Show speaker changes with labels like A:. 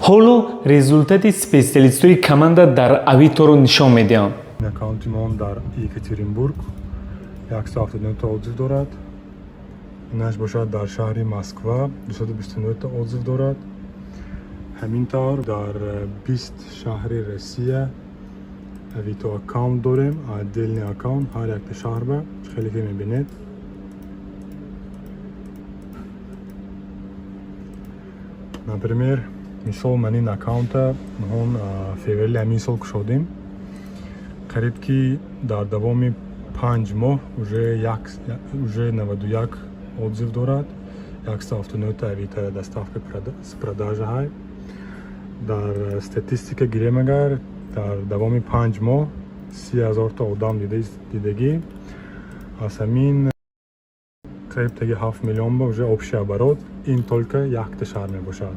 A: Ҳоло результати специалистҳои команда дар Авиторо нишон медиҳам.
B: Аккаунти мо дар Екатеринбург 179 та отзыв дорад. Инаш бошад, дар шаҳри Москва 229 та отзыв дорад. Ҳамин тавр дар 20 шаҳри Россия Авито аккаунт дорем, отдельный аккаунт ҳар якта шаҳрба, хеле ки мебинед. Например, мисол, ман ин аккаунта он феврали ҳамин сол кушодем. Қариб ки дар давоми 5 моҳ уже 91 отзыв дорад, 179 Авито доставка с продажа ҳай. Дар статистика гирем агар, дар давоми 5 моҳ 30 000-та одам дидагӣ, аз ҳамин қариб таги 7 миллион ба уже общий оборот. Ин только якта шаҳр мебошад.